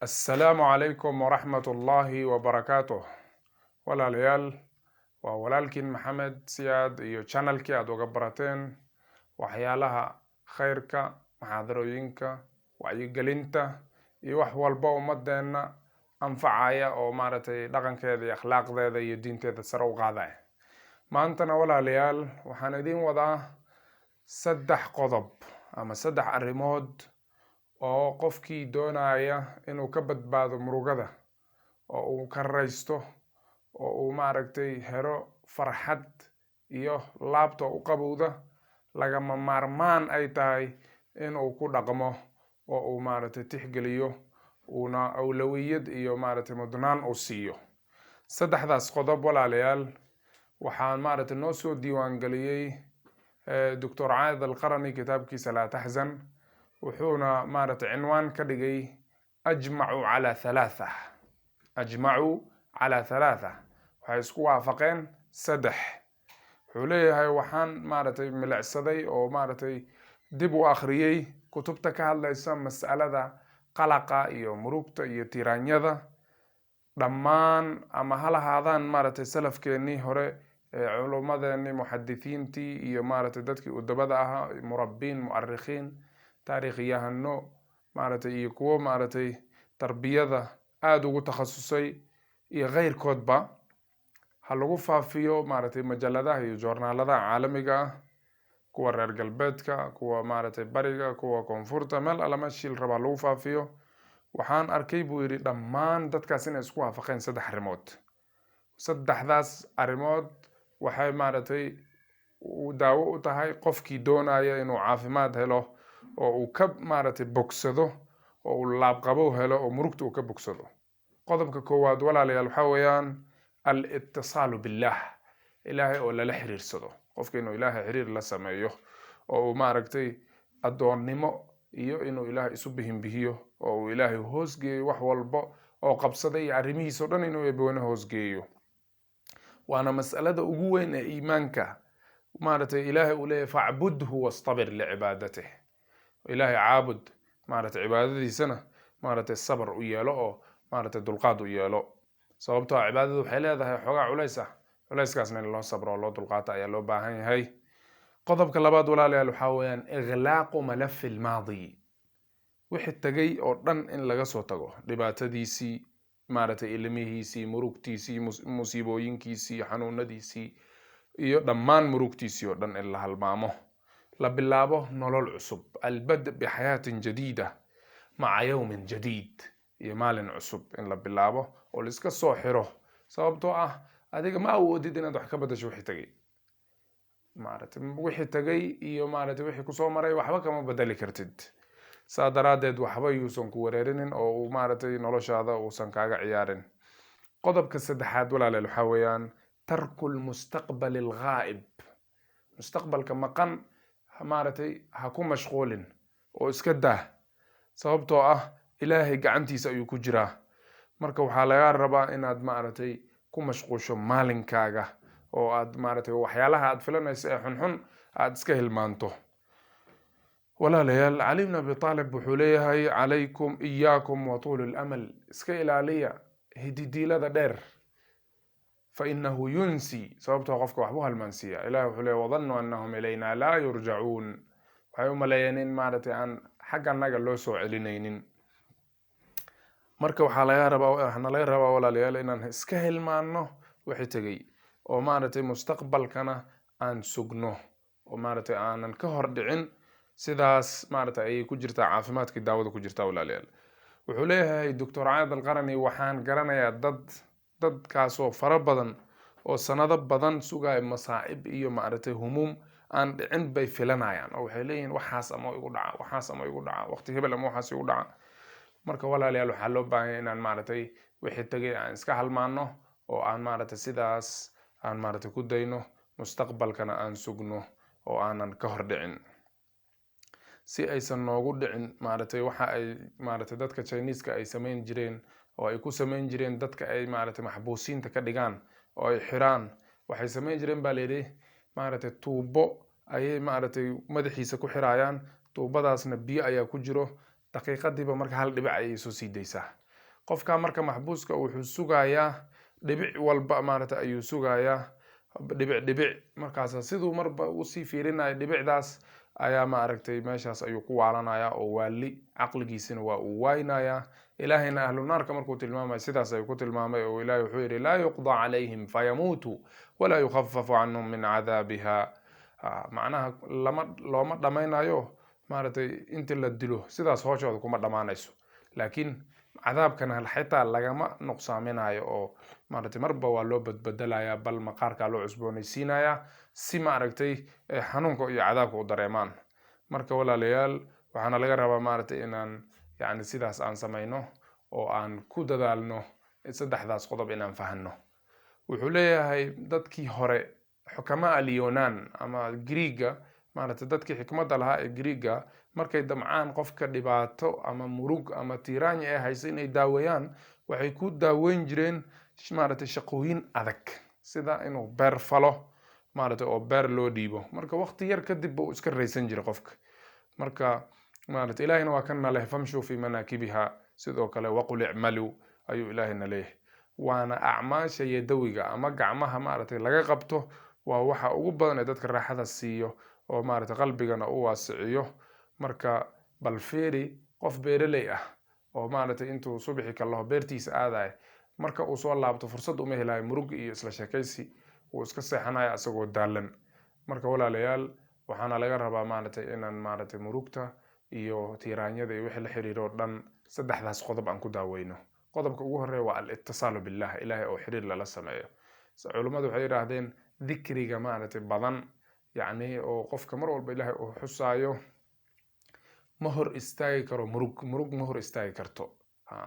Assalaamu calaykum waraxmat ullaahi wabarakaatuh. Walaalayaal, waa walaalkiin Maxamed Siyaad iyo channelkii aad uga barateen waxyaalaha khayrka, muxaadarooyinka, wacyigelinta iyo wax walba ummadeenna anfacaya oo maaragtay dhaqankeeda iyo akhlaaqdeeda iyo diinteeda sare u qaadaya. Maantana, walaalayaal, waxaan idiin wadaa saddex qodob ama saddex arrimood oo qofkii doonaya inuu ka badbaado murugada oo uu ka raysto oo uu maaragtay helo farxad iyo laabta u qabowda, lagama maarmaan ay tahay inuu ku dhaqmo oo uu maaragtay tixgeliyo, uuna awlawiyad iyo maaragtay mudnaan uu siiyo. Saddexdaas qodob, walaalayaal, waxaan maaragtay noo soo diiwaangeliyey Doctor Caayid Alqarani kitaabkiisa Laa Taxzan, wuxuuna maaragtay cinwaan ka dhigay "Ajmacu calaa thalatha". Ajmacuu calaa thalatha, waxay isku waafaqeen saddex. Wuxuu leeyahay, waxaan maaragtay milicsaday oo maaragtay dib u akhriyey kutubta ka hadlaysa mas'alada qalaqa iyo murugta iyo tiraanyada dhammaan, ama ha lahaadaan maaragtay salafkeennii hore, culummadeenii, muxadithiintii iyo maaragtay dadkii udabada ahaa, murabbiin, mu'arikhiin, taariikhyahano maaragtay iyo kuwo maaragtay tarbiyada aada ugu takhasusay iyo keyrkoodba, ha lagu faafiyo maaragtay majaladaha iyo joornaaladaha caalamiga ah, kuwa reer galbeedka, kuwa maaragtay bariga, kuwa koonfurta, meel alla meeshii la rabaa lagu faafiyo. Waxaan arkay, buu yidhi, dhammaan dadkaas inay isku waafaqeen saddex arrimood. Saddexdaas arrimood waxay maaragtay daawo u tahay qofkii doonaya inuu caafimaad helo oo uu ka maaragtay bogsado oo uu laabqabow helo oo murugta uu ka bogsado. Qodobka koowaad, walaalayaal, waxaa weeyaan al-ittisaalu billah, Ilaahay oo lala xiriirsado. Qofka inuu Ilaahay xiriir la sameeyo oo uu maaragtay addoonnimo iyo inuu Ilaahay isu bihinbihiyo oo uu Ilaahay hoosgeeyo wax walba oo qabsaday iyo arrimihiisa o dhan inuu Eebaweyne hoosgeeyo. Waana mas'alada ugu weyn ee iimaanka. Maaragtay Ilaahay uu leeyahay: "Facbudhu wastabir licibadatih." Ilaahay caabud, maaragtay cibaadadiisana maaragtay sabr u yeelo oo maaragtay dulqaad u yeelo, sababtoo ah cibaadadu waxay leedahay xoogaa culays ah. Culayskaasna in loo sabro oo loo dulqaato ayaa loo baahan yahay. Qodobka labaad, walaalayaal, waxaa weeyaan iqlaaqu malafi almaadi, wixii tagay oo dhan in laga soo tago, dhibaatadiisii, maaragtay ilmihiisii, murugtiisii, musiibooyinkiisii, xanuunadiisii iyo dhammaan murugtiisii oo dhan in la halmaamo, la bilaabo nolol cusub, albad bixayaatin jadiida maca yawmin jadiid, iyo maalin cusub in la bilaabo oo la iska soo xiro, sababtoo ah adiga ma awoodid inaad wax ka bedasho wixii tagay. Maaragtay wixii tagay iyo maaragtay wixii kusoo maray waxba kama bedeli kartid. Saa daraaddeed waxba yuusan ku wareerinin oo uu maaragtay noloshaada uusan kaaga ciyaarin. Qodobka saddexaad, walaalayaal, waxaa weeyaan tarku lmustaqbali alghaa'ib. Mustaqbalka maqan maaragtay ha ku mashquulin oo iska daa, sababtoo ah Ilaahay gacantiisa ayuu ku jiraa. Marka waxaa laga rabaa inaad maaragtay ku mashquusho maalinkaaga oo aad maaragtay waxyaalaha aad filanayso ee xunxun aad iska hilmaanto. Walaalayaal, Cali bn Abi Aalib wuxuu leeyahay: "Calaykum iyaakum wa tuulu lamal." Iska ilaaliya hididiilada dheer. Fa inahu yunsi, sababtoo qofka waxbuu halmaansiiya. Ilahi wuxuu leeyahy: "Wadannuu annahum ilayna laa yurjacuun." Waxay u maleeyeen in maaragtay aan xagga annaga loo soo celinaynin. Marka waxaa laga rabaa, waxaana laga rabaa, walaalayaal, inaan iska hilmaano wixii tegey oo maaragtay mustaqbalkana aan sugno oo maaragtay aanan ka hor dhicin. Sidaas maaragtay ayay ku jirtaa caafimaadkii daawada ku jirtaa. Walaalayaal, wuxuu leeyahay Doctor Caayid Alqarani: waxaan garanayaa dad, dadkaasoo fara badan oo sanado badan sugaya masaa'ib iyo maaragtay humuum aan dhicin bay filanayaan, oo waxay leeyihiin: "Waxaas ama igu dhaca, waxaas ama igu dhaca, waqti hebel ama waxaas igu dhaca." Marka, walaalayaal, waxaa loo baahan yahay inaan maaragtay wixii tagay aan iska halmaano oo aan maaragtay sidaas aan maaragtay ku dayno, mustaqbalkana aan sugno oo aanan ka hor dhicin, si aysan noogu dhicin maaragtay waxa ay maaragtay dadka Chineeska ay samayn jireen oo ay ku samayn jireen dadka ay maaragtay maxbuusiinta ka dhigaan oo ay xiraan. Waxay samayn jireen, baa layidhi, maaragtay tuubo ayay maaragtay madaxiisa ku xirayaan, tuubadaasna biyo ayaa ku jiro. Daqiiqadiiba marka hal dhibic ayay soo sii daysaa. Qofka marka maxbuuska wuxuu sugayaa dhibic walba, maaragtay, ayuu sugayaa dhibic dhibic. Markaas siduu marba usii fiirinayo dhibicdaas ayaa, maaragtay, meeshaas ayuu ku waalanaya oo waali caqligiisina waa uu waynaya. Ilaahayna ahlu naarka markuu tilmaamay sidaas ayuu ku tilmaamay, oo Ilahay wuxuu yidhi: "Laa yuqda calayhim fayamuutuu walaa yukhafafu canhum min cadaabiha." Macnaha lama looma dhammaynayo, maaragtay, inta la dilo sidaas hooshooda kuma dhammaanayso, laakiin cadaabkana xitaa lagama nuqsaaminayo oo, maaragtay, marba waa loo badbedelayaa, bal maqaarkaa loo cusboonaysiinayaa si, maaragtay, xanuunka iyo cadaabka u dareemaan. Marka walaalayaal, waxaana laga rabaa, maaragtay, inaan yani sidaas aan samayno oo aan ku dadaalno saddexdaas qodob inaan fahanno. Wuxuu leeyahay dadkii hore, xukamaa alyonan ama Griiga, maaragtay, dadkii xikmadda lahaa ee Griiga, markay damcaan qofka dhibaato ama murug ama tiiraanya ee haysa inay daaweeyaan, waxay ku daaweyn jireen, maaragtay, shaqooyin adag, sida inuu beer falo, maaragtay, oo beer loo dhiibo. Marka waqti yar kadib buu iska raysan jiray qofka. Marka, maaragtay, Ilahina waa kana leh: "Famshuu fi manaakibiha." Sidoo kale "Waqul icmaluu" ayuu Ilaahina leeyahay. Waana acmaasha yadawiga ama gacmaha, maaragtay, laga qabto, waa waxa ugu badan ee dadka raaxada siiyo oo, maaragtay, qalbigana u waasiciyo. Marka bal fiiri qof beeraley ah oo, maaragtay, intuu subaxi kalaho beertiisa aadaya, marka uu soo laabto fursad uma helayo murug iyo isla sheekaysi, wuu iska seexanaya isagoo daalan. Marka walaalayaal, waxaana laga rabaa, maaragtay, inaan, maaragtay, murugta iyo tiiraanyada iyo wixii la xiriiro o dhan saddexdaas qodob aan ku daaweyno. Qodobka ugu horeeya waa al-ittisaalu billah, Ilahay oo xiriir lala sameeyo. Culummadu waxay yidhaahdeen dikriga, maaragtay, badan, yacni oo qofka mar walba Ilahay uu xusaayo, ma hor istaagi karo murug. Murug ma hor istaagi karto. Ha,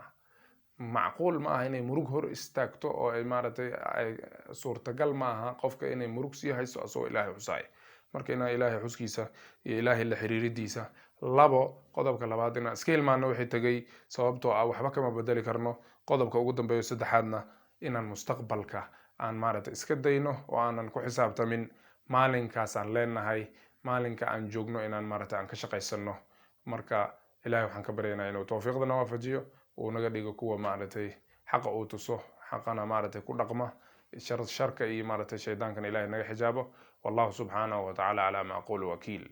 macquul ma aha inay murug hor istaagto oo ay, maaragtay, ay suurtagal ma aha qofka inay murug sii hayso asagoo Ilaahay xusaayo. Marka inaan Ilaahay xuskiisa iyo Ilaahay la xiriiridiisa. Labo, qodobka labaad, inaan iska hilmaano wixii tegay, sababtoo ah waxba kama bedeli karno. Qodobka ugu dambeeyo saddexaadna, inaan mustaqbalka aan, maaragtay, iska dayno oo aanan ku xisaabtamin maalinkaasaan leenahay, maalinka aan joogno inaan, maaragtay, aan ka shaqaysano. Marka Ilahay waxaan ka baryaynaa inuu tawfiiqdana waafajiyo, uu naga dhigo kuwa, maaragtay, xaqa uu tuso, xaqana, maaragtay, ku dhaqma, sharka iyo, maaragtay, shaydaankana Ilahay naga xijaabo. Wallahu subxaanahu wa tacaala calaa ma aqulu wakiil.